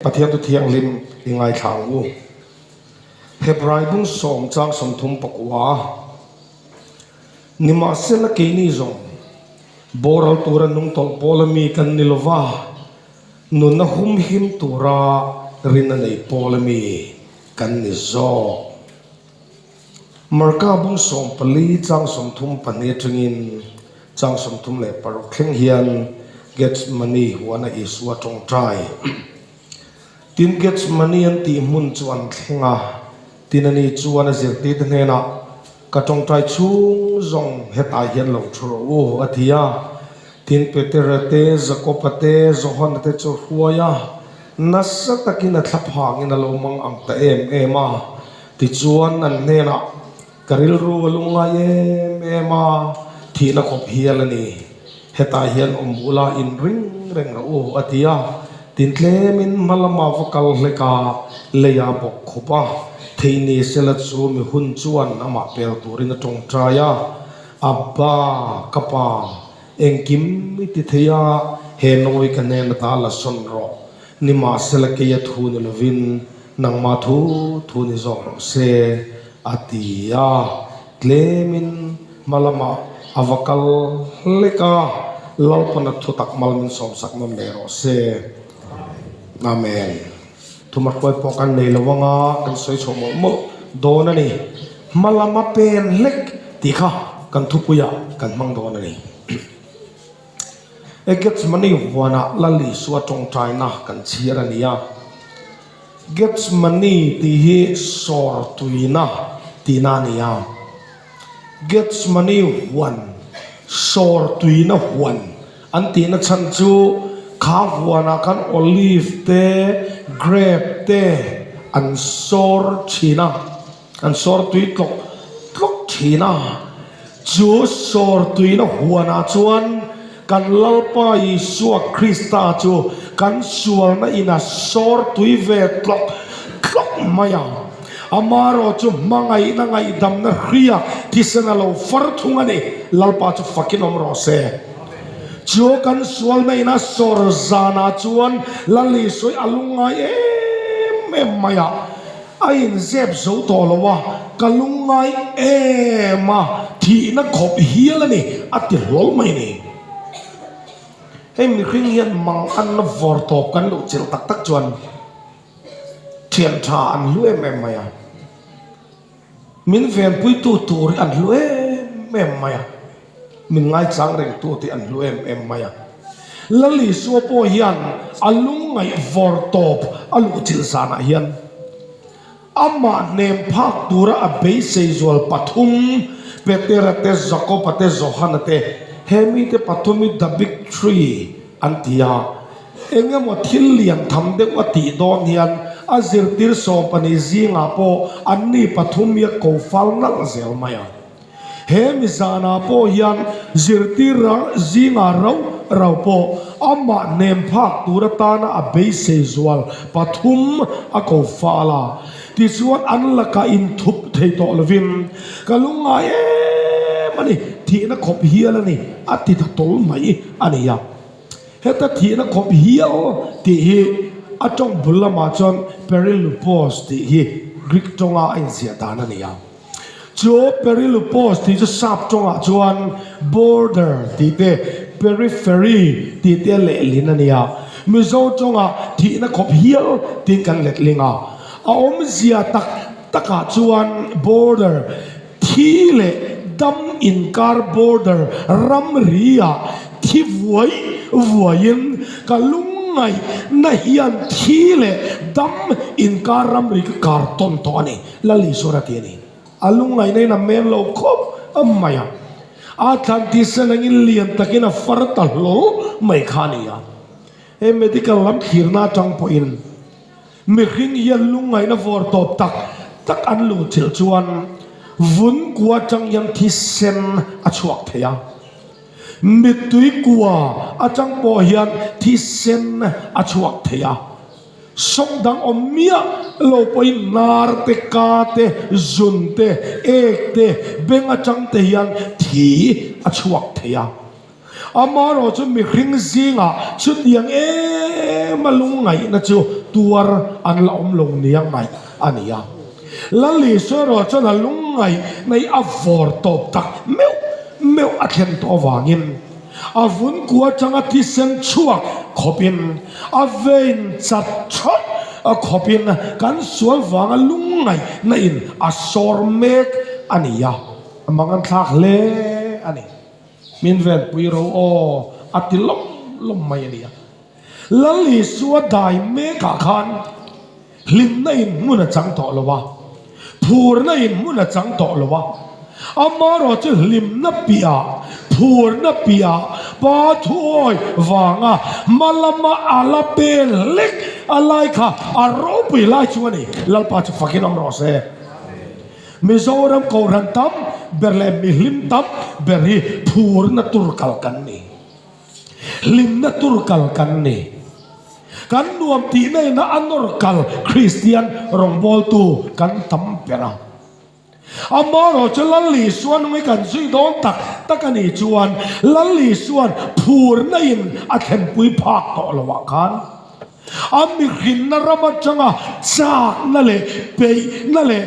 Pathian tu thianghlim i ngaithla ang u. Hebrai bung sawm chang 34 Nimahsela keini zawng boral tura nungtawlh pawl ami kan ni lova, nunna humhim tura rin a nei pawl ami kan ni zawk. Marka bung 14 chang 32 atangin Chang 36 thleng hian Gethsemane huana Isua tawngtai. Tin, Gethsemane an tih hmun chu an thleng a, tin ani chuan a zirtirte hnenah, Ka tawngtai chhung zawng hetah hian lo thu rawh u, a ti a. Tin, Petera te, Jakoba te, Johana te chu hruai a, nasa takin a thla phangin a lo mang ang ta em em a. Tichuan, an hnenah, Ka rilru a lungngai em em a, thihna khawp hial a ni. Hetah hian awm ula in ring reng rawh u, a ti a. Tin tlemin hma lama va kal hlek a, lei a bawk khup a. Thei ni sela chu mi hun chuan amah pel turin a tawngtai a, Abba, ka pa, engkim i ti thei a, he nawi ka hnen ata la sawn rawh. Nimahsela keia thu ni lovin nangmah thu thu ni zawk rawh se, a ti a. Tlemin hma lamah a va kal hlek a, Lalpana thu tak mal min sawmsak nawn leh rawh se. Amen. Thuma hruai pawh kan nei lo anga kan sawi chhuah mawlh mawlh dawn a ni. Hma lama pen hlek tih kha kan thupuiah kan hmang dawn a ni. Gethsemane huanah Lal Isua tawngtaina kan chhiar a ni a. Gethsemane tih hi sawr tuina tihna a ni a. Gethsemane huan, sawr tuina huan an tihna chhan chu kha huanah khan olive te, grape te an sawr thin a. An sawr tui tlawk tlawk thin a, chu sawr tuina huanah chuan kan Lalpa Isua Krista chu kan sualna ina sawr tui ve tlawk tlawk mai a. Amaherawh chu hmangaihna ngaihdamna hria thisen a lo far thung a ni. Lalpa chu fakin awm rawh se. Chu kan sualna ina sawr zanah chuan Lal Isua hi a lungngai em em mai a. A inzep zo tawh lo a, ka lungngai em a, thihna khawp hial a ni, a ti hlawl mai ni. Hei mihring hian mang anna vawr tawp kan luh chilh tak tak chuan thian tha an hlu em em mai a, min venpuitu tur hi an hlu em em mai a. Min ngaichang rengtu tih an hlu em em mai a. Lal Isua pawh hian a lungngaih vawr tawp a luh chilh zanah hian amah hnem phak tura a beisei zual pathum, Petera te, Jakoba te, Johana te, he mite pathum hi the big three an ti a. Eng emaw thil lian tham deuh a tih dawn hian a zirtir 12 zingah pawh anni pathum hi a ko fal nalh zel mai a. He mi zanah pawh hian zirtir zingah rau rau pawh amah hnem phak tur atana a beisei zual pathum a ko fal a. Tichuan an lakah inthup thei tawh lovin, Ka lungngai em a ni, thihna khawp hial a ni, a ti ta tawl mai a ni a. Heta thihna khawp hial tih hi a tawng bul lamah chuan perilupos tih hi Greek tawnga a inziah dan a ni a. Chu perilupos tih chu sap tawngah chuan border tih te, periphery tih te lehlin a ni a. Mizo tawngah thihna khawp hial tiin kan letling a. A awmzia tak takah chuan border, thi leh dam inkar border ramri-ah thi vuai vuaiin ka lungngaihna hian thi leh dam inkar ramri ka kar tawn tawh a ni. Lal Isua a ti a ni. A lungngaihna in a men lo khawp mai a, a thlan thisen angin lian takin a far ta hlawl mai kha a ni a. He medical lam thlirna atang pawhin mihring hian lungngaihna vawr tawp tak tak an luh chilh chuan vun kua atang hian thisen a chhuak thei a. Mittui kua atang pawh hian thisen a chhuak thei a. Sawng dang awm miah lo pawhin nar te, ka te, zun te, ek te, beng atang te hian thi a chhuak thei a. Amaherawh chu mihring zingah chutiang ema lungngaihna chu tuar an la awm lo nia ngaih a ni a. Lal Isua erawh chuan a lungngaihna hi a vawr tawp tak meuh meuh a thlen tawh avangin a vun kua atanga thisen chhuak khawpin a vein chat thawt a khawpin kan sual vanga lungngaihna in a sawr mek a ni a, a manganthlak hle a ni. Min venpui ro aw a ti lawm lawm mai a ni a. Lal Isua dai mekah khan hlimna in hmun a chang tawh lo a, phurna in hmun a chang tawh lo a. Amaherawh chu hlimna piah, phurna piah Pa thuawi vanga hma lama a la pen hlek a lai kha a ropui lai chu a ni. Lalpa chu fakin awm rawh se. Mizoram Kohhran tam ber leh mihlim tam ber hi phurna tur kal kan ni. Hlimna tur kal kan ni. Kan nuam tihna ina a nawr kal Kristian rawngbawltu kan tam ber a. Amaherawh chu Lal Isua nungi kan zui dawn tak tak a nih chuan Lal Isua'n phurna in a thlenpui phak tawh lo ah khan A mihrinna ram atanga chakna leh peihna leh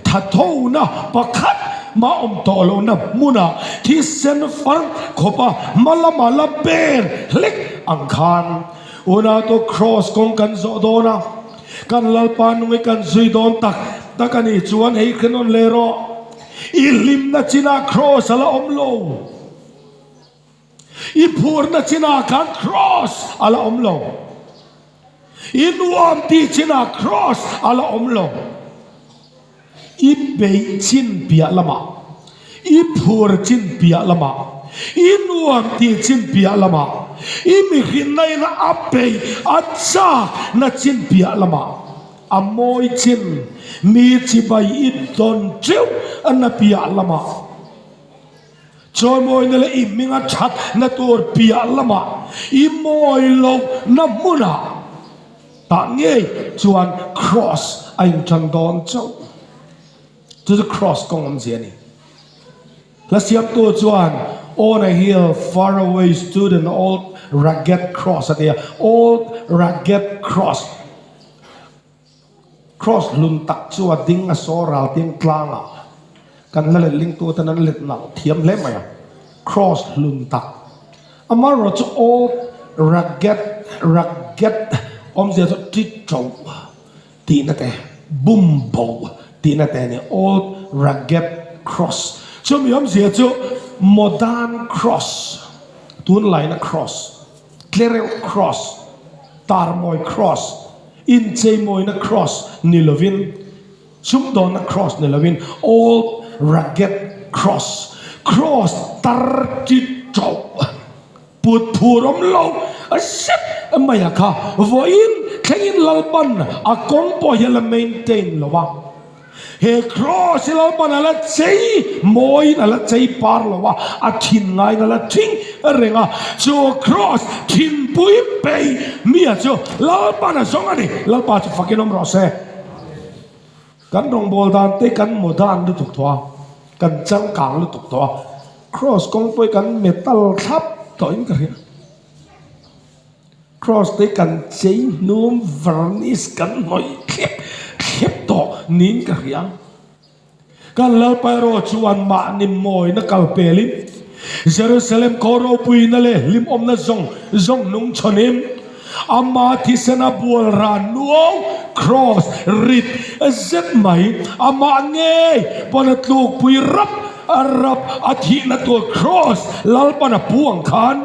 thathona pakhat mah awm tawh lohna hmunah thisen far khawpa hma lama la pen hlek ang khan Unautu Kraws kawng kan zawh dawn a, kan Lalpa nungi kan zui dawn tak tak a nih chuan hei khenawn leh rawh. I hlimna chinah Kraws a la awm lo. I phurna chinah khan Kraws a la awm lo. I nuam tih chinah Kraws a la awm lo. I beih chin piah lamah, i phur chin piah lamah, i nuam tih chin piah lamah, i mihrinna in a beih a chak na chin piah lamah, a mawi chin mi chibai i dawn teuh na piah lamah, Chawimawina leh i hminga thatna tur piah lamah i mawi lohna hmunah tah ngei chuan Kraws a intan dawn chauh. Chu chu Kraws kawng awmzia a ni. Hla siamtu chuan On a hill far away stood an old rugged cross a ti a, old rugged cross. Kraws hlun tak chu a ding a saw ral tiang tlangah kan hla let lingtuten an let nalh thiam hle mai a, kraws hlun tak. Amaherawh chu old rugged rugged awmzia chu ṭi ṭo tihna te, bum bo tihna te a ni, old rugged cross. Chumi awmzia chu modern cross, tunlaina cross. Tlereuh cross, tarmawi cross, incheimawina cross ni lovin, sumdawnna cross ni lovin, old rugged cross, cross tar chi tauh, put phur awm lo zet mai a kha vawiin thlengin Lalpan a kawng pawh hi a la maintain lo a. He Kraws hi Lalpan a la chei mawiin a la chei par lo a, a thin ngaiin a la thing reng a. Chu Kraws thinpui peih mia chu Lalpan a zawng a ni. Lalpa chu fakin awm rawh se. Kan rawngbâwl dan te kan modern lutuk tawh a, kan changkang lutuk tawh a, Kraws kawng pawh hi kan metal thlap tawhin ka hria. Cross te kan chei hnum varnish kan hnawih thlep thlep tawh niin ka hria. Kan Lalpa erawh chuan mahni mawina kal pelin Jerusalem khaw ropuina leh hlimawmna zawng zawng hnung chhawnin ama thisena bual ran nuau cross rit zet mai amah ngei pawn a tlukpui rap rap a thihna tur cross Lalpan a pu ang khan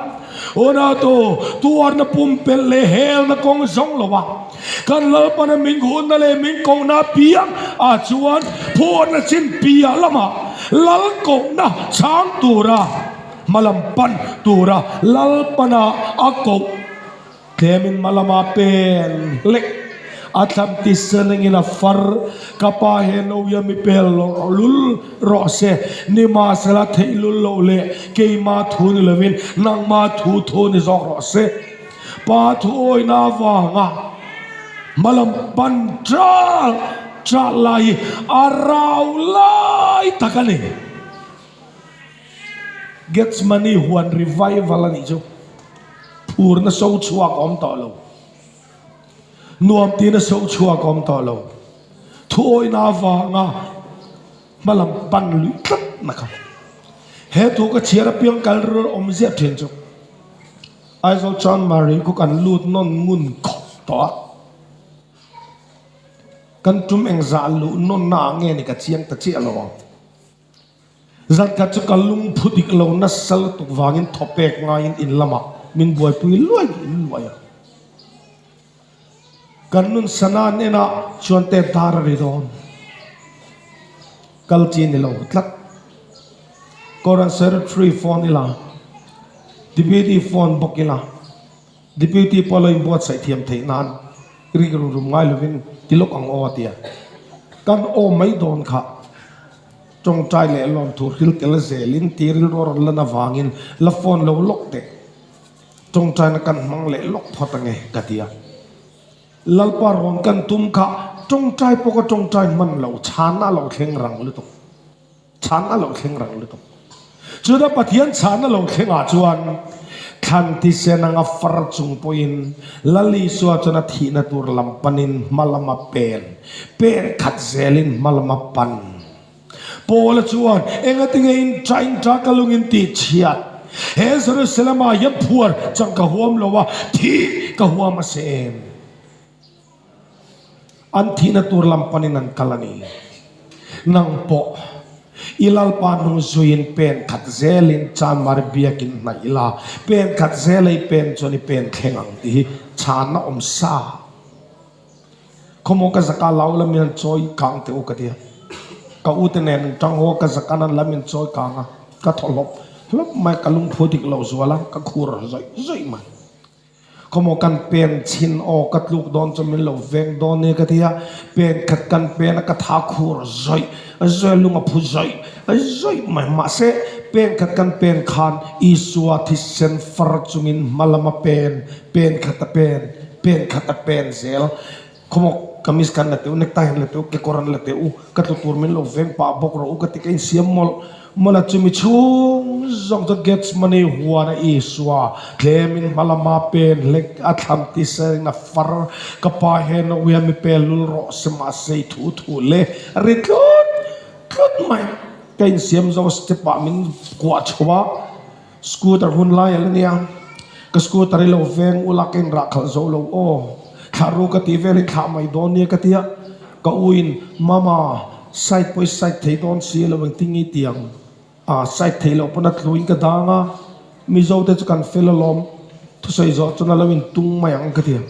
Unautu, tuarna pumpelh leh helna kawng zawng lo a, kan Lalpana min hunna leh min kohna piang ah chuan phuarna chin piah lamah Lal kohna chhang tura hmalam pan tura Lalpana a koh Tlemin hma lama pen hlek a thlam ti senengin a far, ka pa he no hian mi pel lul rawh se, nimahsela theih lul loh leh keima thu ni lovin nangma thu thu ni zawk rawh se. Pa thu awina avanga hma lam pan ṭal ṭal lai hi a rau lai tak a ni. Gethsemane huan revival a nih chu. Phurna so chhuak a awm tawh lo. Nuam tina so chhuak a awm tawh lo. Thuawihna avanga hmalam pan luih tlat na kha. He thu ka chhiar apiang kal rilru awm ziah thin chu. Aizawl Chanmari khu kan lut nawn ngun khawp tawh a. Kan tum engzah luh nawnna ah nge ni ka chiang ta chiah lo ang. Zankhat chu ka lungphu dik lo nasa lutuk vangin thawpek ngaiin in lamah min buaipui luai luai a. Kan nun sana an en a chuan te dar a ri dawn. Kal chi ni lo tlat. Koran Secretary phone ila, Deputy phone bawk ila, Deputy pawh lo inbuatsaih thiam theih nan rik ru rum ngai lovin ti lawk ang aw a ti a. Kan aw mai dawn kha tawngtai leh lawmthu hril tel zelin ti rilru a rawn lan avangin la phone lo lawk teh. Tawngtaina kan hmang leh lawk phawt ange ka ti a. Lalpa rawn kan tum kha tawngtai pawh ka tawngtai hman lo, chhanna a lo thleng rang lutuk. Chhan a lo thleng rang lutuk. Chutah Pathian chhan a lo thlengah chuan thlan thisen anga far chung pawhin Lal Isua chuan a thihna tur lam panin hma lama pen, pen khat zelin hma lama pan. Paula chuan, Engatinge in ṭa in ṭa ka lungin tih chhiat? He Jerusalem-ah hian phuar chang ka huam lo a, thih ka huam a se em? An thihna tur lam panin an kal a ni. Nang pawh, i Lalpa hnung zuiin pen khat zelin Chanmari biakin hnaih ila, pen khat zela i pen chuan i pen thleng ang tih hi chhanna awm sa. Khawmaw ka zaka lau lamin an chawi kang teh u ka ti a. Ka ute nen an tang haw a, ka zaka nan lamin chawi kang a, ka thaw hlawp hlawp mai, ka lungphu dik loh zual a, ka khur zawih zawih mai. Khawmaw kan pen chhin aw ka tluk dawn chu min lo veng dawn nia ka ti a, pen khat kan pen a ka tha khur zawih zawih a lung a phu zawih zawih mai. Mahse pen khat kan pen khan Isua thisen far chungin hma lama pen, pen khat a pen, pen khat a pen zel. Khawmaw kamis kan la teh u, necktie an la teh u, kekawr an la teh u, ka tlu tur min lo veng pah bawk rawh u ka ti ka insiam mawlh mawlh a, chumi chhung zawng chu Gethsemane huan a Isua tlemin hma lama pen hlek a thlan tisain a far, ka pa hian a uia mi pel lul rawh se mahse i thu thu le a ri tlut tlut mai, ka insiam zo step ah min kuah chho a. Scooter hun lai a la nia, ka scooter hi lo veng ula ka inrah khalh zo lo aw, thlah ru ka tih velin thlah mai dawn nia ka ti a, ka u in mama side pawh i side thei dawn si lo engtin nge i ti ang a, side theih loh pawn a tluin ka dang a, Mizo te chu kan fel alawm, thusawi zawh chuan a lo intung mai ang ka ti a,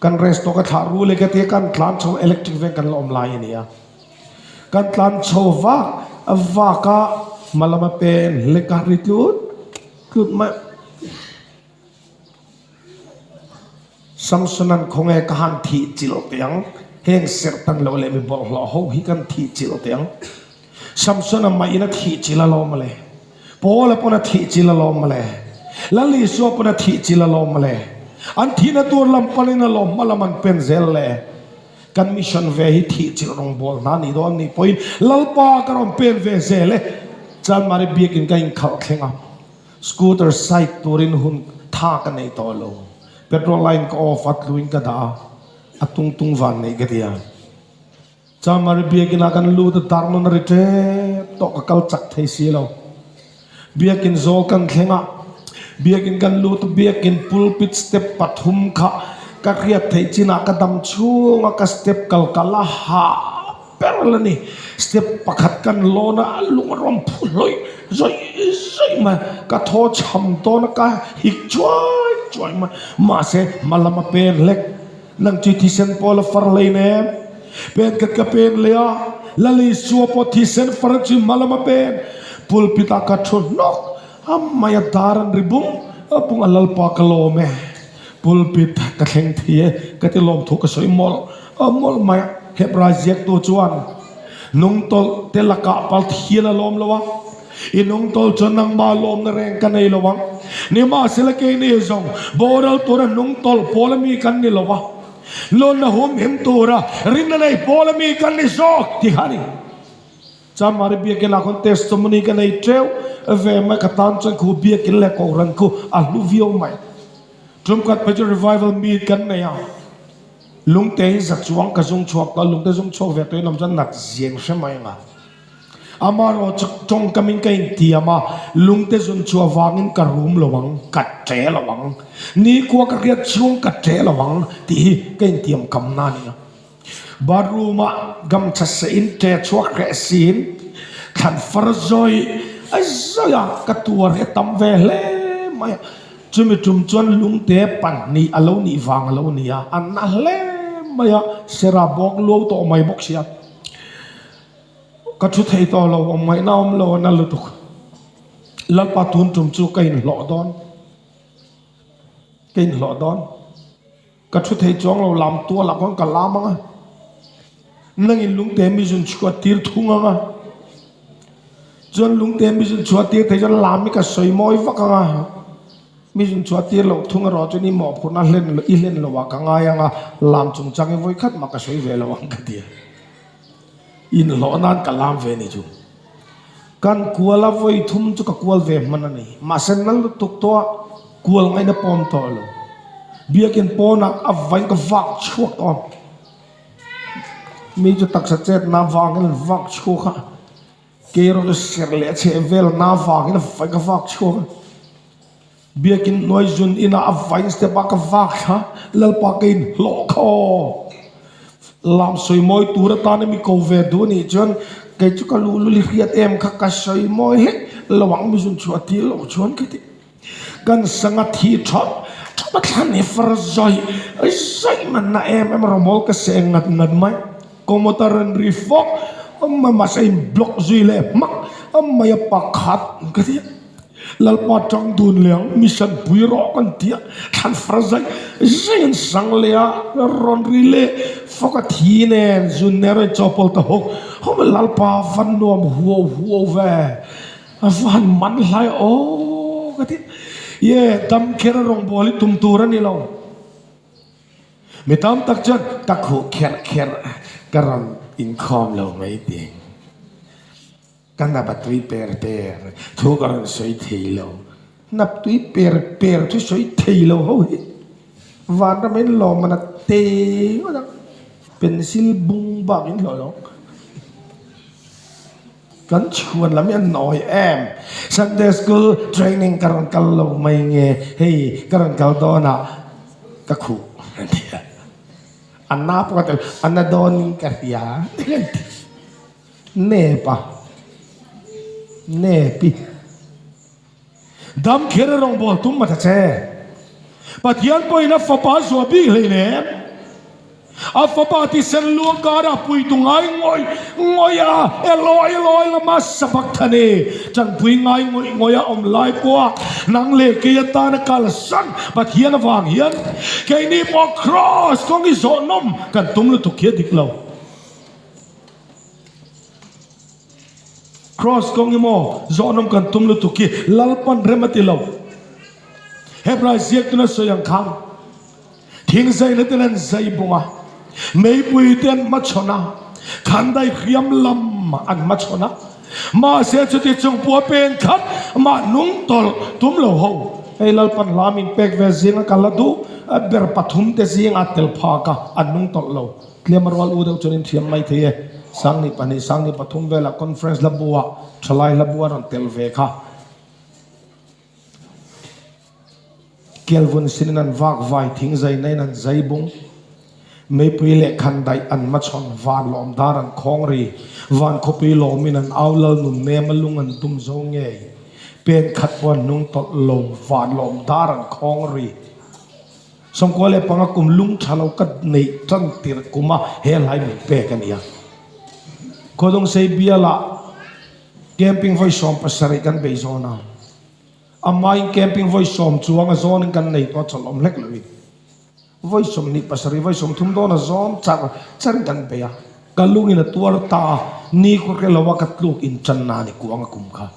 kan rest tawh ka thlah ru leh ka ti a, kan tlan chho electric veng kan la awm lai a ni a. Kan tlan chho vak vak a, hma lama pen hlek a ri tlut tlut mai. Samsonan khawnge ka han thih chilh teh ang, heng serh tan loh leh mi bawlhhlawh ho hi kan thih chilh teh ang. Samsona mah in a thih chilh alawm mawle. Paula pawn a thih chilh alawm mawle. Lal Isua pawn a thih chilh alawm mawle. An thihna tur lam panin alawm hma lam an pen zel le. Kan mission ve hi thih chilh rawngbâwl hna nih dawn nih pawhin Lalpa ka rawn pen ve zel e. Chanmari biakin ka inkhalh thleng a, scooter side turin hun tha ka nei tawh lo. Petrol line ka off a, tluin ka dah a, a tung tung van neih ka ti a. Chanmari biakinah kan lut a, darnawn a ri tep tawh, ka kal chak thei si lo. Biakin zawl kan thleng a, biakin kan lut a, biakin pulpit step pathum kha ka hriat theih chinah ka dam chhung a, ka step kal kal a hah ber la ni. Step pakhat kan lawn a, a lung a rawn phu hlawih zawih zawih mai, ka thaw chham tawn a, ka hik chuai chuai mai. Mahse, hma lam a pen hlek. Nang chu thisen pawl a far hlein em? Pen khat ka pen leh a, Lal Isua pawh thisen far chu hma lam a pen. Pulpit ah ka thu hnawk a, mai a dar an ri bung a bung a, Lalpa ka lawm e, pulpit ka thleng thei e, ka ti lawm thu ka sawi mawlh a mawlh mai a. Hebrai ziaktu chuan nungtawlh te lakah Pathian a lawm lo a, I nungtawlh chuan nangmah lawmna reng ka nei lo ang. Nimahsela keini zawng boral tura nungtawlh pawl ami kan ni lo a, lawnna humhim tura rinna nei pawl ami kan ni zawk tih kha a ni. Chanmari biakin ah khawn testimony ka nei teuh ve mai, ka tan chuan khu biakin leh kohhran khu a hlu viau mai. Tumkhat phei chu revival meet kan nei a, lungte hi za chuang ka zung chhuak tawh a, lungte zung chhuak ve tawhin awm chuan nat zian hre mai ang a. Amaherawh chu tawngkamin ka intiam a, lungte zun chhuah vangin ka rum lo ang, ka ṭe lo ang, nikhua ka hriat chhung ka ṭe lo ang tih hi ka intiam kamna a ni a. Bathroom ah gamchha sehin ṭe chhuak hreh siin thlan far zawi zawi a, ka tuar hi a tam ve hle mai a. Chumi tum chuan lungte pahnih a lo nih vang a lo ni a, a na hle mai a, sera bawk luau tawh mai bawk sia. Ka thu thei tawh lo, awm ngaihna awm lo a na lutuk. Lalpa tun tum chu ka inhlawh dawn, ka inhlawh dawn. Ka thu thei chuang lo, lam tual ah khawn ka lam ang a, nangin lungte mi zun chhuah tir thung ang a, chuan lungte mi zun chhuah tir thei chuan lam hi ka sawi mawi vak ang a, mi zun chhuah tir loh thung erawh chuan i mawhphurhna hlen i hlen lo ah ka ngai ang a, lam chungchang hi vawi khat mah ka sawi ve lo ang ka ti a. Inhlawh nan ka lam ve ni chu. Kan kual a vawi thum chu ka kual ve hman a ni. Mahse nal lutuk tawh a, kual ngaihna pawm tawh lo. Biakin pawnah a vain ka vak chhuak tawh a. Mi chu taksa chetna vangin an vak chhuak a, kei erawh chu serh leh a chheh velna vangin a vain ka vak chhuak a. Biakin hnuai zun inah a vain step a ka vak thla, Lalpa ka inhlawh kha aw. Lam sawi mawi tur atana mi ko ve duh anih chuan kei chu ka luhlul i hriat em kha ka sawi mawi hlek lo ang mi zun chhuah tir loh chuan ka ti. Kan sanga thi thawt thawt a thlan i far zawih zawih man na em em rawmawl ka seh ngat ngat mai. Kawmawta rawn ri fawk mai mahse a in block zui leh hmak mai a pakhat ka ti. Lalpa tang dun leh ang, mission pui rawh kan ti a, thlan far zaih zaih an sang leh a, rawn ri leh fawk a thi nen zun nen rawn chawpawl ta hawk hawk a, Lalpa van nuam huau huau ve, a van man hlai aw ka ti, ye dam kher a rawngbâwl hi tum tur a ni lo. Mi tam tak chuan ka khuh kherh kherh ka rawn inkhawm lo mai ti. Ka hnap a tui per per thu ka rawn sawi thei lo. Hnap tui per per thu sawi thei lo ho hi vanram in lawm a te ngawt ang. Pencil bung bak in hlawh lo. Kan chhuan lam hi a nawi em. Sunday school training ka rawn kal lo mai nge hei ka rawn kal dawn ah ka khuh a nia. A na pawh ka tel a na dawn in ka hria. Nep a, nep i. Dam kher a rawngbâwl tum a ta che. Pathian pawhin a fapa a zuah bik hleinem. A fapa thisen luang karah puitu ngai ngawih ngawih a, Eloi Eloi lama sabachthani tanpui ngai ngawih ngawih a awm lai pawha nang leh kei atana kalsan Pathian avang hian keini pawh Kraws kawng i zawh nawm kan tum lutuk hi a dik lo. Kraws kawng hi maw zawhnawm kan tum lutuk hi Lalpan rem a ti lo. Hebrai ziaktun a sawi ang khan thing zaina ten an zai bawng a, meipui te an hmachhawn a, khandai hriam lam an hmachhawn a, mahse chuti chung pawh a pen khat mah nung tawlh tum lo ho. Hei Lalpan hla min pek ve zinga ka la duh ber pathum te zinga tel phak a, an nung tawlh lo. Tlem a rual u deuh chuan in thiam mai thei e. Sangni pahnih, Sangni pathum velah conference hla bu ah thalai hla bu a rawn tel ve kha. Kelvun sinin an vak vai, thing zai na in an zai bung. Meipui leh khan daih an hmachhawn, van lawm dar an khawng ri. Van khawpui lawm in an au lal nun nem a lung an dum zo ngei. Pen khat pawh an hnung tawlh lo, van lawm dar an khawng ri. 15 kum lung tha lo ka neih tan tirh kuma he hlai min pek a ni a. Khawdawngsei bialah camping vawi 17 kan bei zawn a, amahin camping vawi sawm chuang a zawnin kan nei tawh a chawlh awm hlek loin vawi 27 vawi 30 dawn a zawn char charin kan bei a, ka lungin a tuar ta a, ni khaw lo a ka tluk inchanna a ni kuang a kum kha.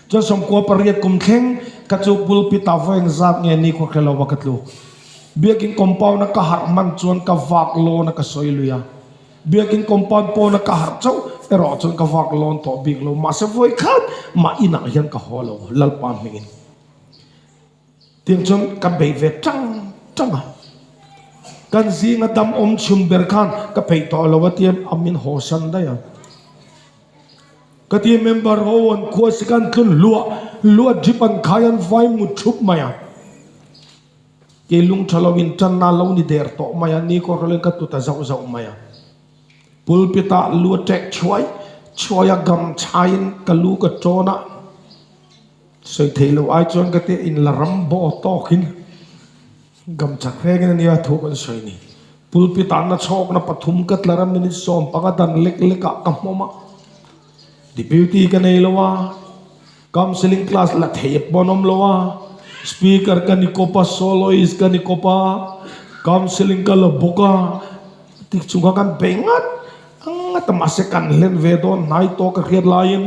Chuan 98 kum thleng ka chu pulpit ah vawi engzat nge ni khaw hrelo a ka tluk. Biakin compound a ka harh hman chuan ka vak lawn a ka sawi lui a. Biakin compound pawn a ka harh chauh. erawh chuan ka vak lawn tawh bik lo. Mahse vawi khat mah inah hian ka haw lo Lalpa hmingin. Tiang chuan ka bei ve tang tang a. Kan zinga dam awm chhun ber khan ka peih tawh lo a tia a min haw san daih a. Ka ti member ho an khua si khan tlun hluah hluah drip an khai an vai mut thup mai a. Kei lung tha lo in tanna lo ni der tawh mai a, ni kawr rawlin ka tut a zauh zauh mai a. Pulpit ah lu a ṭek chhuai chhuai a, gam chhaiin ka lu ka ṭawn a. Sawi theih loh ai chuan ka tia in la ram baw tawkin gam chak rengin a nia thu kan sawi ni. Pulpit ah na chhawkna pathum ka tlar a minute 15 dan lek lek ah ka hmawm a. Deputy ka nei lo a. Counselling class la thei pawn awm lo a, speaker ka ni kawp a, soloist ka ni kawp a, counselling ka la bawk a, ti chung kha kan bei ngat ngat a, mahse kan hlen ve dawn hnai tawh ka hriat laiin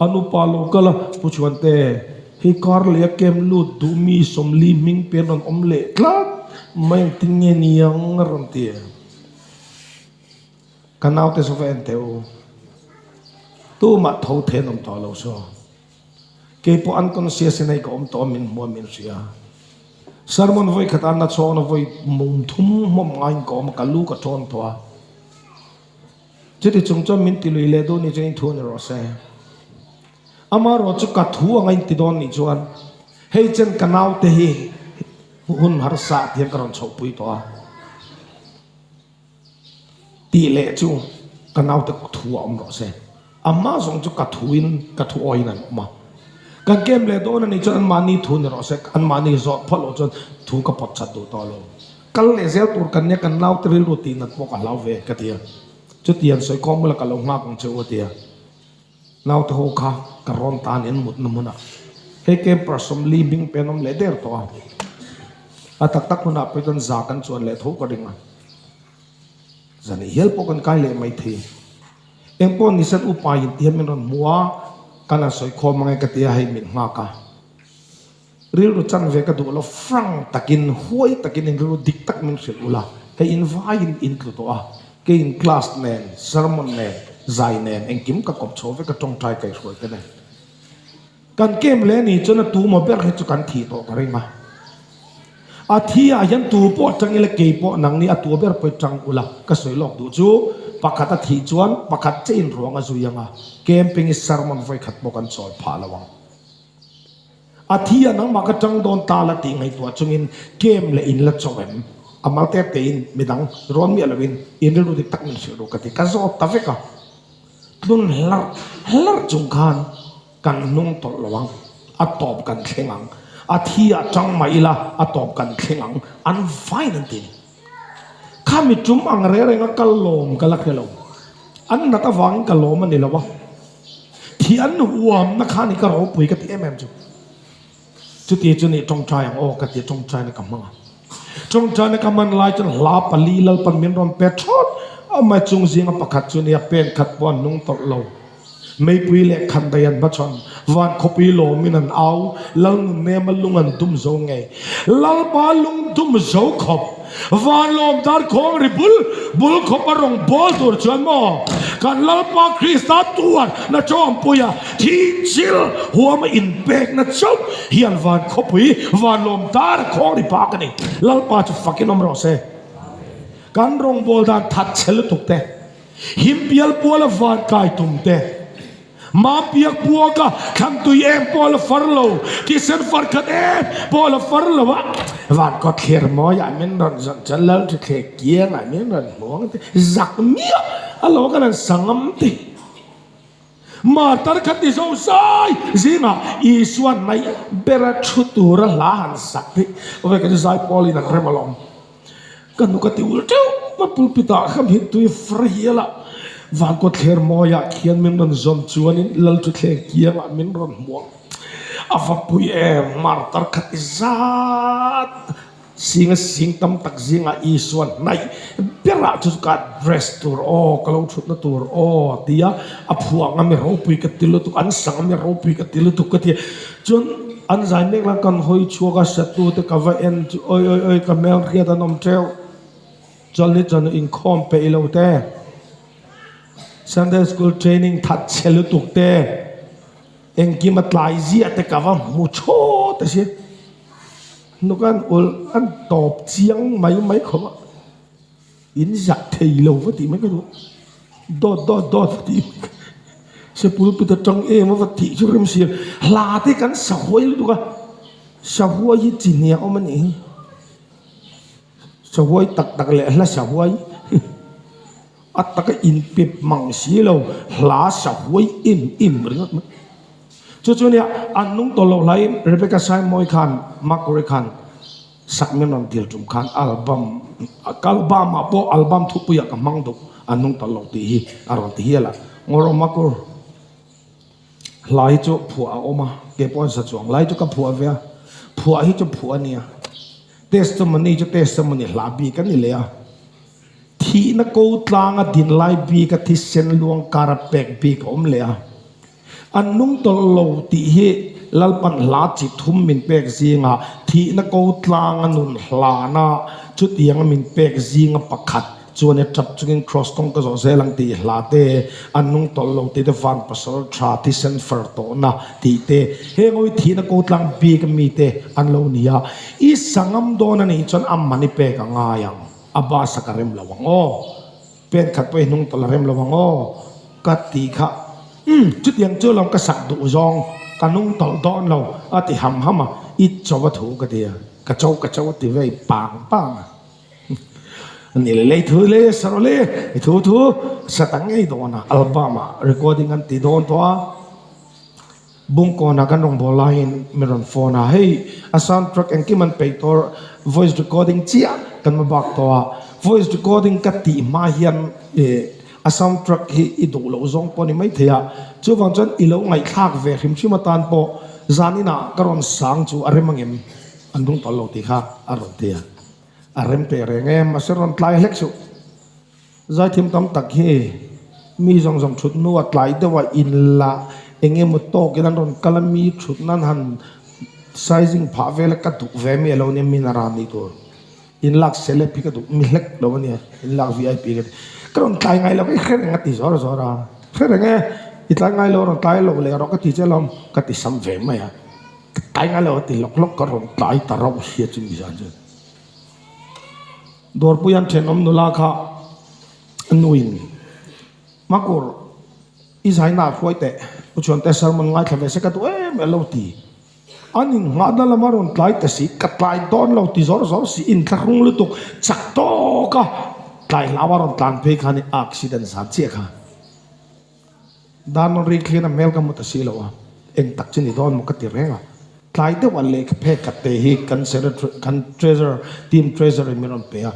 an upa lo kal a, Pu Chhuante, hei kar leh a camp lut duh mi Sawmli hming pen rawn awm leh tlat mai ang tin nge niang a rawn ti a. Ka naute chu va en teh u. Tumah tho then awm tawh lo saw. Keipawh unconscious in hei ka awm tawh a min hmu a min hria. Sermon vawi khat a na chhawngna vawi mum thum hmawm ngaiin ka awm a ka lu ka tawn tawh a. Chuti chung chuan min ti lui leh duh ni chuan in thu ni rawh se. Amaherawh chu ka thu anga in ti dawn nih chuan hei chen ka naute hi hun harsa ah hian ka rawn chhohpui tawh a. Tih leh chu ka naute thu a awm rawh se. Amah zawng chu ka thuin ka thu awiin an awm a. Ka game leh dawn a nih chuan anmahni thu ni rawh se, anmahni zawh phawt loh chuan thu ka pawt chat duh tawh lo. Kal leh zel tur kan nia, kan naute rilru tih nat pawh ka hlau ve ka ti a. Chutiang sawi khawm bula ka lo nghak ang che u a ti a. Naute ho kha ka rawn tan in mutna hmunah hei camper 40 hming pen awm leh der tawh a. A tak tak hunah pawh chuan za kan chuan leh tho ka ring a. Zan i hial pawh kan kai leh mai thei. Eng pawh ni sen upa in ti hian min rawn hmu a, kan han sawi khawm ange ka ti a, hei min nghak a. Rilru chan ve ka duh lo, frank takin, huai takin in rilru dik tak min hrilh ula, hei in vaiin in tlu tawh a, kei in class nen, sermon nen, zai nen, engkim ka kawp chho vek a tawngtai kaihruai te nen. Kan kem leh ni chuan a tu maw ber hi chu kan thih tawh ka ring a. A thi ah hian tu pawh tang ila kei pawh nang ni a tu ber pawh tang ula ka sawi lawk duh chu pakhat a thih chuan pakhat che in ruang a zui ang a, camping i sermon vawi khat pawh kan chawl phah lo ang. A thi a nangmah ka tang dawn ta la tih ngaihtuah chungin kem leh in la chaw em? A mal te tein midang rawn miah loin in rilru dik tak min hrilh ru ka ti. Ka zawt ta vek a, tlun hlarh hlarh chung khan kan hnung tawlh lo ang, a tawp kan thleng ang, a thi ah tang mah ila a tawp kan thleng ang, an vain an ti ni. Kha mi tum ang reng reng a ka lawm ka la hre lo. An nat avangin ka lawm a ni lo a. Thi an huamna kha ni ka ropui ka ti em em chu. Chuti chu nih tawngtai ang aw ka ti a, tawngtaina ka hmang a. Tawngtaina ka hman lai chuan hla pali Lalpan min rawn pe thawt a, mai chung zinga pakhat chu nia pen khat pawh an hnung tawlh lo. Meipui leh khandai an hmachhawn, van khawpui lawmin an au, Lal nunnem a lung an dum zo ngei. Lalpa lung dum zo khawp, van lawm dar khawng ri bul bul khawp a rawn bawl tur chuan maw kan Lalpa Krista tuar na tawngpuia thi chil huama inpekna chauh hian van khawpui van lawm dar khawng ri bak a ni. Lalpa chu fakin awm rawh se. Kan rawngbâwl dan that chhe lutuk te. Himpial puala van kai tum te, Mampiak puaka thlantui em pawh a la far lo, thisen far khat em pawh a la far lo a, van kawt thlir mawiah min rawn zawn chuan lal thuthleh kiangah min rawn hmu ang te, zak miah a lo kan han sangam te. Martar kha ti zo zai zingah Isua hnaih bera thu tura hla han sak te, awve ka chu zai pawlin an rem alawm. Ka nu ka ti ul teuh a pulpit ah ka mit tui far hial a, van kawtthler mawi ah khian min rawn zawm chuanin Lal Thuthleng kiang ah min rawn hmuh a, a va pui em martar kha ti zat singa sing tam tak zingah Isua hnaih berah chu ka address tur aw ka lo thutna tur aw tia a phuah ang a mi ropui ka ti lutuk an sang a mi ropui ka ti lutuk ka ti chuan An zai mek la kan hawi chhuak a satu te ka va en chu oi oi oi ka hmel hriat an awm teuh. Chuan ni chuan inkhawm peih lo te. Sunday school training that chhe lutuk te, engkim a tlai ziah te ka va hmu chawt a si. Hnuk an ulh an tawp chiang mai mai khawp a, in zah thei lo va tih mai ka duh. Dawt dawt dawt va tih mai ka se pulpit atang em a va tih chu rem si. Hla te kan sahuai lutuk a, sahuai hi chi hniah awm a nih hi. Sahuai tak tak leh hla sahuai a taka inpep mang si lo hla sahuai em em ringawt mai. Chu chu nia an nung tawh loh hlaiin Rebecca Saimawi khan Mark Ray khan sak min rawn dil tum khan album album ah pawh album thupuiah ka hmang duh an nung tawh lo tih hi a rawn ti hial a. Ngawrawh Mark Ray. Hla hi chu phuah a awm a, kei pawh an sa chuang lai chu ka phuah ve a, phuah hi chu phuah a nia. Testimony chu testimony hla bik a ni leh a, thihna ko tlanga din lai bik a thisen luang kar a pek bik a awm leh a. An nung tawlh lo tih hi Lalpan hla chi thum min pek zingah thihna ko tlanga nun hlana chutianga min pek zinga pakhat Chuan i tap chungin Kraws kawng ka zawh zel ang tih hla te, an nung tawlh lo tih te, van pasal tha thisen far tawhna tih te, heng awi thihna ko tlang bik mi te an lo ni a. I sangam dawn a nih chuan a man i pek a ngai ang, a bus a ka rem lo ang aw, pen khat pawh i hnung tawlh a rem lo ang aw ka tih kha, umm chutiang chu lawm ka sak duh zawng ka nung tawlh dawn lo a ti ham ham a, i cho a thu ka ti a, ka cho ka cho a ti vei pang pang a. Ni le lei thu le sa rawh le i thu thu sa ta ngei dawn a album ah recording an ti dawn tawh a Bungkawn ah kan rawngbâwl laiin min rawn phone a hei a sound track engkim an peih tawh voice recording chiah kan ma bak tawh a voice recording ka tih hma hian ih a sound track hi i duh loh zawng pawh a ni maithei a chuvang chuan i lo ngaihthlak ve hrim hrim atan pawh zaninah ka rawn sang chu a rem angem an rung tawh lo tih kha a rawn ti a. A rem teh reng e, mahse rawn tlai hlek suh. Zaithiam tam tak hi mi zawng zawng thut hnua tlai deuha inla eng emaw tawkin an rawn kal a, mi thut nan han sizing phah vel a ka duh ve mi alo nia min a ran nih tur. Inlak celeb hi ka duh mi hlek lo a nia, inlak vip ka ti. Ka rawn tlai ngai lo, i hre reng a ti zawr zawr a, hre reng e, i tlai ngai lo rawn tlai lo leh rawh ka ti che alawm ka ti sam ve mai a. Ka tlai ngai lo a ti lawk lawk ka rawn tlai ta rauh sia chu mi zan chuan. Dawrpui an thenawm nula kha a nuin Makur i zaina ah hruai teh u chuan te sermon ngaithla ve se ka duh em em lo ti. An inngahna lama rawn tlai ta si ka tlai dawn lo ti zawr zawr si inthlahrung lutuk chak tawk a tlai hlau a rawn tlan phei khan i accident zan chiah kha. Darnawn rik hian a hmel ka hmu ta si lo a, eng tak chu ni dawn maw ka ti reng a. Tlai deuh a lehkha phek khat te hi kan secretary, kan treasurer, team treasurer in min rawn pe a,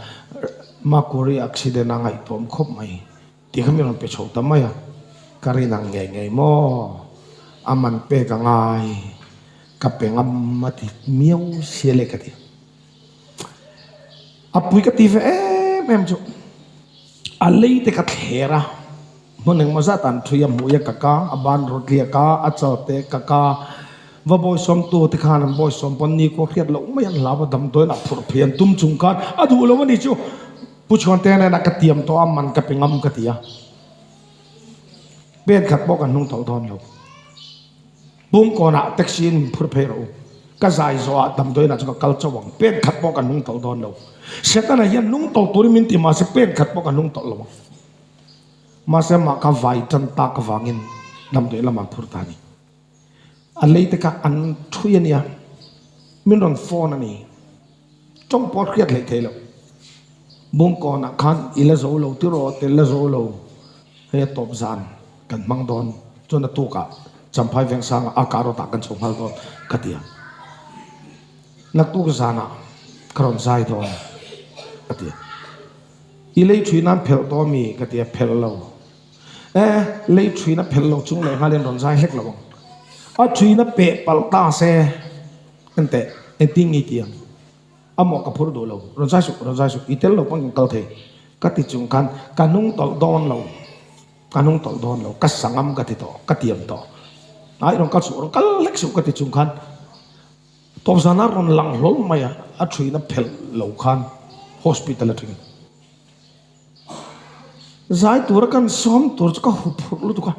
Makuri accident a ngaihtuam khawp mai tih kha min rawn pe chho ta mai a, ka rin ang ngei ngei maw a man pek a ngai, ka pe ngam a ti miau sia leh ka ti. A pui ka ti ve em em chu a lei te ka thler a. Hmun engmaw zat an thui a hmui a ka ka, a ban rawtliak a, a chal te ka ka. Va bawisawmtu te khan an bawisawm pawn nikhua hriat loh mai an hlau a, damdawiin ah phurh phei an tum chung khan a duh lo a ni chu. Pu Chhuante nen a ka tiam tawh a, man ka pe ngam ka ti a. Pen khat pawh kan hnung tawlh dawn lo. Bungkawnah taxi in min phur phei rawh u. Ka zai zawhah damdawiinah chu ka kal chauh ang. Pen khat pawh kan hnung tawlh dawn lo. Setana hian hnung tawlh turin min ti mahse pen khat pawh kan hnung tawlh lo ang. Mahse amah kha vai tan tak avangin damdawi lamah an phur ta a ni. A lei te kha an thui a nia, min rawn phone a ni. Tawng pawh a hriat hleih theih loh. Bungkawnah khan i la zo lo tiraw te la zo lo, hei a tawp zan kan hmang dawn chuan a tukah Champhai Vengsanga a car rawtah kan chho nghal dawn ka ti a. Naktuk zanah ka rawn zai dawn a ti a. I lei thui nan phelh tawh ami? Ka ti a, phelh lo. E, lei thuina phelh lo chung leh nghalin rawn zai hlek lo ang. A thuina peh palh ta se, enteh, engtin nge i ti ang? A mawh ka phur duh lo, rawn zai suh, rawn zai suh, i tel lo pawn kan kal thei. Ka ti chung khan ka hnung tawlh dawn lo, ka hnung tawlh dawn lo, ka sangam ka ti tawh, ka tiam tawh. Ai, rawn kal suh, rawn kal hlek suh ka ti chung khan Tawpzana rawn lang hlawl mai a, a thuina phelh lo khan hospital atangin. Zai tura kan sawm tur chu ka huphurh lutuk a,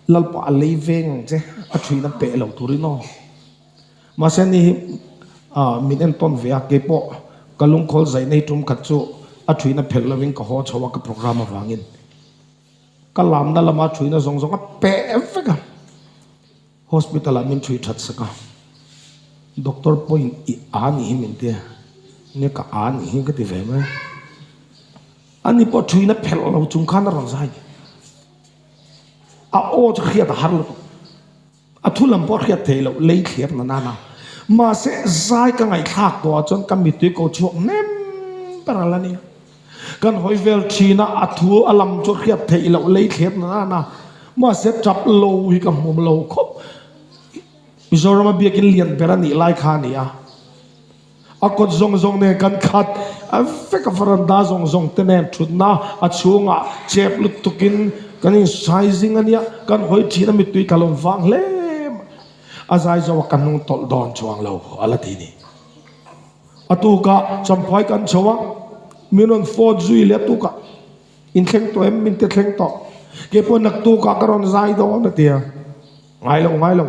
Lalpa a lei veng ang che, a thuina peh lo turin aw. Mahse ani hi min entawn ve a, keipawh ka lungkhawl zaih nei tum khat chu a thuina phelh lovin ka haw chho a ka program avangin. Ka lamna lama thuina zawng zawng a peh vek a. Hospital ah min thui that sak a, doctor pawhin i a nih hi min ti a, nia ka a nih hi ka ti ve mai a. Ani pawh thuina phelh lo chung khan a rawn zai ni. A aw chu hriat a har lutuk. A thu lam pawh hriat theih loh lei thlir na nana. Mahse zai ka ngaihthlak tawh ah chuan ka mittui ko chhuak hnem ber a la nia. Kan hawi vel thin a, a thu a lam chu hriat theih loh lei thlir na nana. Mahse tap lo hi ka hmu lo khawp. Mizoram a biakin lian ber a nih lai kha a ni a. A kawt zawng zawng nen kan khat a vek a, varanda zawng zawng te nen thutna a chhungah chep lutukin kan insai zing a nia, kan hawi thin a mittui tla lawm vang hle mai. A zai zo a ka hnung tawlh dawn chuang lo a la ti ni. A tukah Champhai kan chho a, min rawn phone zui leh a tukah inthleng tawh em min ti thleng tawh, keipawh naktukah ka rawn zai dawn a ti a, ngai lo ngai lo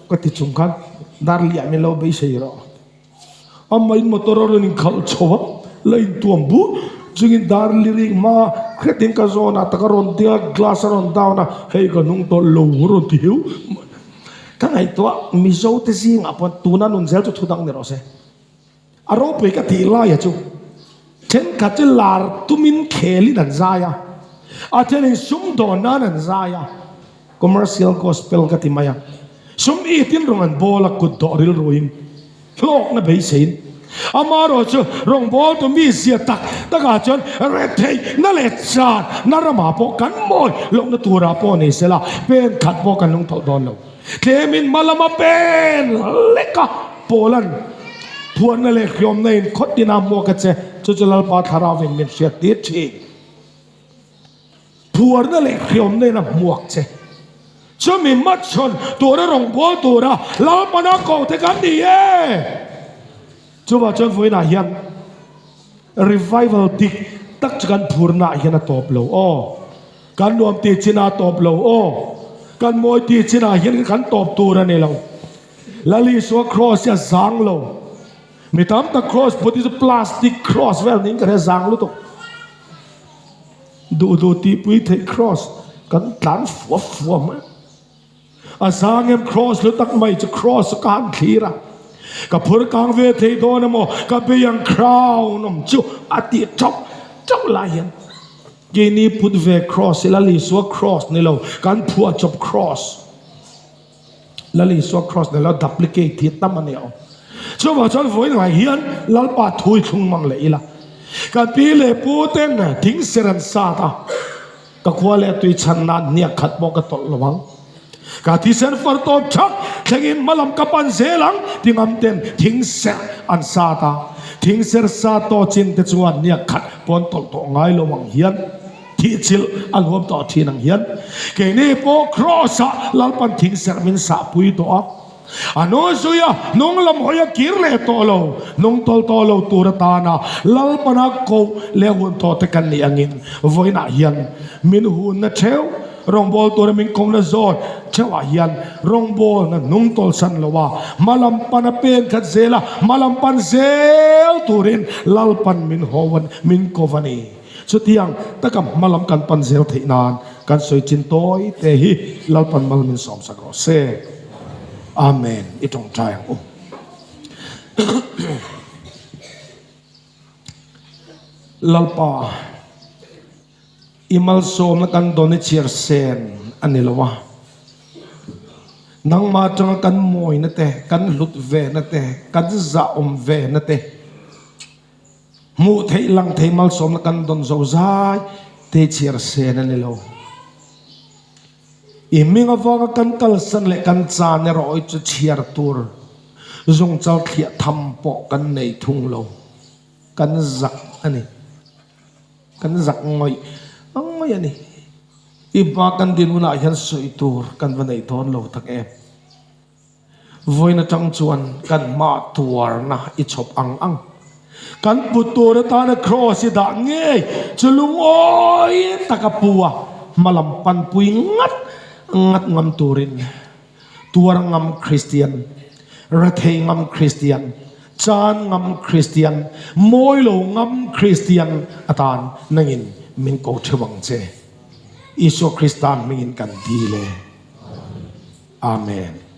ka ti chung khan dar liah min lo beisei rawh. Amahin motor a rawn inkhalh chho a, la intuam bur chungin dar lirik hma hretin ka zawn a, taka rawn ding a, glass a rawn down a, hei ka hnung tawh lo a rawn ti hiu. Ka ngaihtuah Mizo te zingah pawh tuna nun zel chu thu dang ni rawh se. A ropui ka tih laia chu thenkhat chu lar tumin khelin an zai a, a thenin sumdawn nan an zai a, Commercial Gospel ka ti mai a, sum itin rawng an bawl a, kut dawh rilruin hlawkna beiseiin. Amaherawh chu rawngbawltu mi zia tak takah chuan retheihna leh channa ramah pawh kan mawi lohna turah pawh nei sela, pen khat pawh kan lungtawlh dawn lo. Tlemin hma lama pen lek a, Paula'n phuahna leh hriawmna in khaw tina hmuak a che, chu chu Lalpa Thlarauvin min hriattir thin. Phuarna leh hriawmna in a hmuak che. Chumi hmachhawn tura rawngbâwl tura Lalpana ko te kan ni e! Chuvah chuan vawiinah hian revival dik tak chu kan phurnaah hian a tawp lo aw. Kan nuam tih chinah a tawp lo aw. Kan mawi tih chinah hian kan tawp tur a ni lo. Lal Isua cross hi a zang lo. Mi tam tak cross put hi chu plastic cross vel niin ka hria zang lutuk. Duh duh tihpui theih cross kan tlan fua fua mai. A zang em cross lu tak mai chu cross chu ka han thlir a. Ka phur kang ve thei dawn emaw ka bei ang crown awm chu a tih chauh chauh lai hian keini put ve cross hi Lal Isua cross ni lo kan phuah chawp cross. Lal Isua cross ni lo duplicate hi tam a ni awm. Chuvang chuan vawiin ngai hian Lalpa thu i thlung mang leh ila. Kan pi leh pu ten thing ser an sat a, ka khua leh tui chhan nan hniak khat pawh ka tawlh lo ang. Ka thisen far tawp thak thlengin hmalam ka pan zel ang ti ngam ten thing ser an sat a, thing ser sat tawh chin te chuan hniak khat pawh an tawlh tawh ngai lo ang hian. Thihchilh a nuam tawh thin ang hian keini pawh Kraws-ah Lalpan thingserh min sahpui tawh a, a nu zui a hnung lam hawi a kir leh tawh lo, hnung tawl tawh lo tur atana Lalpana koh leh hun tawh te kan nih angin vawiinah hian min hunna theuh, rawngbâwl tura min kohna zawn theuhah hian rawngbâwlna hnung tawlsan lo a, hma lam pan a pen khat zel a, hma lam pan zel turin Lalpan min haw a, min ko a ni. Chutiang taka hma lam kan pan zel theih nan kan sawi chin tawi te hi Lalpan mal min sawm sak rawh se. Amen. I tawngtai ang u. Lalpa, i malsawmna kan dawn i chhiar sen a ni lo a. Nangmah atanga kan mawina te, kan hlut vena te, kan zahawm vena te, Hmuh theih lang thei malsawmna kan dawn zo zai te chhiar sen a ni lo. I hming avanga kan kalsan leh kan chan erawh hi chu chhiar tur zungchal thliah tham pawh kan nei thung lo. Kan zak a ni. Kan zak ngawih ngawih a ni. I hma kan din hunah hian sawi tur kan va nei dawn lo tak em. Vawiin atang chuan kan hma tuarna i chhawp ang ang. Kan put tur atana Kraws i dah ngei chu lungawi taka pu a, hmalam panpui ngat ngat ngam turin tuar ngam Kristian, rethei ngam Kristian, chan ngam Kristian, mawi lo ngam Kristian atan nangin min ko theuh ang che. Isua Krista hmingin kan dil e. Amen.